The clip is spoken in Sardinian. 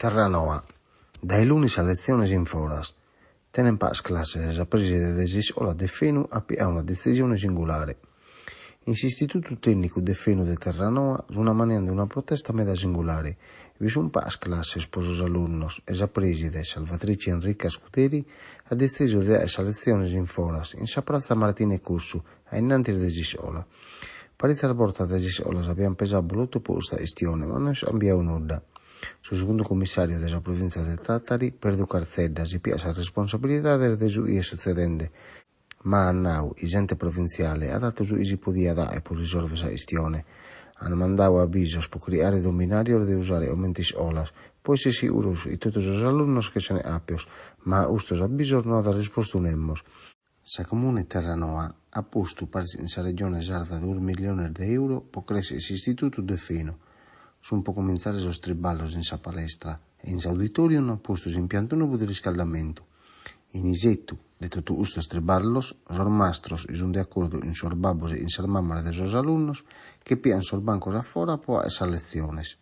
Terranoa. Dae lunis sas letziones in foras. Tenent pagas classes e sa prèside de s'iscola Deffenu at pigadu una detzisione singulare. In s'Istitutu Tècnicu Deffenu de Terranoa sunt ammaniende una protesta meda singulare. Bi sunt pagas classes pro sos alunnos e sa prèside, Salvatrice Enrica Scuderi, at detzisu de àere sas letziones in foras, in sa pratza Martine Cossu, a in antis de s'iscola. Paritzas bortas dae s'iscola s'abiant pesadu abbolotu pro custa chistione, ma non est cambiadu nudda. Su segundu commissàriu de sa provìntzia de Tàtari, Perdu Carzedda, si piat sas responsabilidades de su chi est sutzedende, ma at nadu chi s'ente provintziale at atu su chi si podiat àere pro risòrvere sa chistione. An mandadu abisos pro chircare dominàrios de usare comente iscolas, pro èssere siguros chi totu sos alunnos ch'essent àpios, ma a custos abisos no at rispostu nemos. Sa Comuna 'e Terranoa at postu paris chin sa Regione Sarda duos milliones de euro pro crèschere s'Istitutu Deffenu. Sunt pro comintzare sos triballos in sa palestra e in s'auditorium ant postu s'impiantu nobu de riscaldamentu. In isetu de totu custos triballos, sos mastros, chi sunt de acordu chin sos babbos e chin sas mamas de sos alunnos, che piant sos bancos a fora pro àere sas letziones.